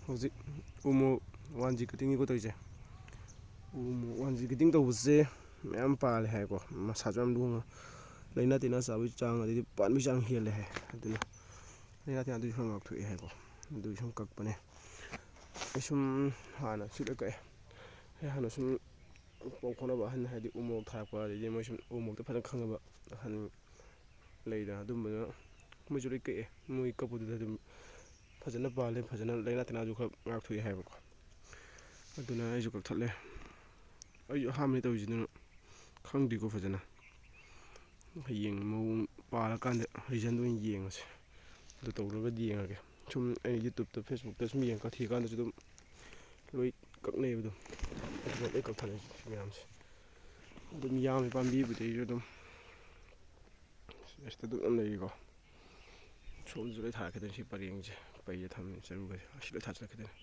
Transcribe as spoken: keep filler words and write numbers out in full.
ꯍꯧꯖꯤꯛ ꯎ ꯃꯣꯔꯣꯛ ꯋꯥꯟ ꯖꯤ ꯀꯇꯤꯡꯅꯤꯀꯣ ꯇꯧꯔꯤꯁꯦ꯫ ꯎ ꯃꯣꯔꯣꯛ ꯋꯥꯟ ꯖꯤ ꯀꯇꯤꯡ ꯇꯧꯕꯁꯦ ꯃꯌꯥꯝ ꯄꯥꯜꯂꯦ ꯍꯥꯏꯀꯣ꯫ ꯃꯁꯥꯁꯨ ꯌꯥꯝ ꯂꯨꯝꯃ, ꯂꯥꯏꯅꯥ ꯇꯤꯟꯅꯥ ꯆꯥꯕꯒꯤ ꯆꯥꯡ, ꯑꯗꯩꯗꯤ ꯄꯥꯟꯕꯒꯤ ꯆꯥꯡ ꯍꯦꯜꯂꯦ ꯍꯥꯏ꯫ ꯑꯗꯨꯅ ꯂꯥꯏꯅꯥ ꯇꯤꯟꯅꯥꯗꯨꯁꯨ ꯈꯔ ꯉꯥꯛꯊꯣꯛꯑꯦ ꯍꯥꯏꯀꯣ꯫ ꯑꯗꯨꯒꯤ ꯁꯨꯝ ꯀꯛꯄꯅꯦ꯫ ꯑꯩ ꯁꯨꯝ ꯍꯥꯟꯅ ꯁꯨꯠꯂ ꯀꯛꯑꯦ꯫ ꯑꯩ ꯍꯥꯟꯅ ꯁꯨꯝ ꯄꯥꯎ ꯐꯥꯎꯅꯕ ꯑꯍꯟ, ꯍꯥꯏꯗꯤ ꯎ ꯃꯣꯔꯣꯛ ꯊꯥꯔꯛꯄ, ꯑꯗꯩꯗꯤ ꯃꯣꯏ ꯁꯨꯝ ꯎ ꯃꯣꯔꯣꯛꯇ ꯐꯖꯅ ꯈꯪꯉꯕ ꯑꯍꯟ ꯂꯩꯗꯅ, ꯑꯗꯨꯝꯕꯗꯨꯅ ꯃꯣꯏꯁꯨ ꯂꯣꯏ ꯀꯛꯑꯦ꯫ ꯃꯣꯏ ꯀꯛꯄꯗꯨꯗ ꯑꯗꯨꯝ ꯐꯖꯅ ꯄꯥꯜꯂꯦ, ꯐꯖꯅ ꯂꯥꯏꯅꯥ ꯇꯤꯟꯅꯥꯁꯨ ꯈꯔ ꯉꯥꯛꯊꯣꯛꯑꯦ ꯍꯥꯏꯕꯀꯣ꯫ ꯑꯗꯨꯅ ꯑꯩꯁꯨ ꯀꯛꯊꯠꯂꯦ꯫ ꯑꯩꯁꯨ ꯑꯍꯥꯟꯕꯅꯤ ꯇꯧꯔꯤꯁꯤꯗꯨꯅ ꯈꯪꯗꯦꯀꯣ ꯐꯖꯅ꯫ ꯍꯌꯦꯡ ꯃꯑꯣꯡ ꯄꯥꯜꯂꯀꯥꯟꯗ ꯔꯤꯖꯟꯗꯣ ꯑꯣꯏꯅ ꯌꯦꯡꯉꯁꯦ꯫ ꯑꯗꯨ ꯇꯧꯔꯒꯗꯤ ꯌꯦꯡꯉꯒꯦ꯫ ꯁꯨꯝ ꯑꯩꯅ YouTubeꯇ, Facebookꯇ ꯁꯨꯝ ꯌꯦꯡꯉ ꯊꯤꯀꯥꯟꯗꯁꯨ ꯑꯗꯨꯝ ꯂꯣꯏ ꯀꯛꯅꯩꯕ ꯑꯗꯨꯝ꯫ ꯑꯗꯨꯅ ꯂꯣꯏ ꯀꯛꯊꯠꯂꯦ ꯁꯤ ꯃꯌꯥꯝꯁꯦ꯫ ꯑꯗꯨꯝ ꯌꯥꯝꯃꯤ ꯄꯥꯝꯕꯤꯕꯨꯗꯤ ꯑꯩꯁꯨ ꯑꯗꯨꯝ꯫ ꯑꯁꯤꯗ ꯑꯗꯨꯝ ꯌꯥꯝ ꯂꯩꯔꯤꯀꯣ꯫ ꯁꯣꯝꯁꯨ ꯂꯣꯏ ꯊꯥꯔꯛꯈꯤꯗꯣꯏꯅꯤ ꯁꯤ ꯄꯔꯦꯡꯁꯦ꯫ ꯄꯩꯗ ꯊꯝꯃꯤ ꯆꯔꯨꯒꯁꯦ꯫ ꯑꯁꯤ ꯂꯣꯏ ꯊꯥꯖꯤꯜꯂꯛꯈꯤꯗꯣꯏꯅꯤ꯫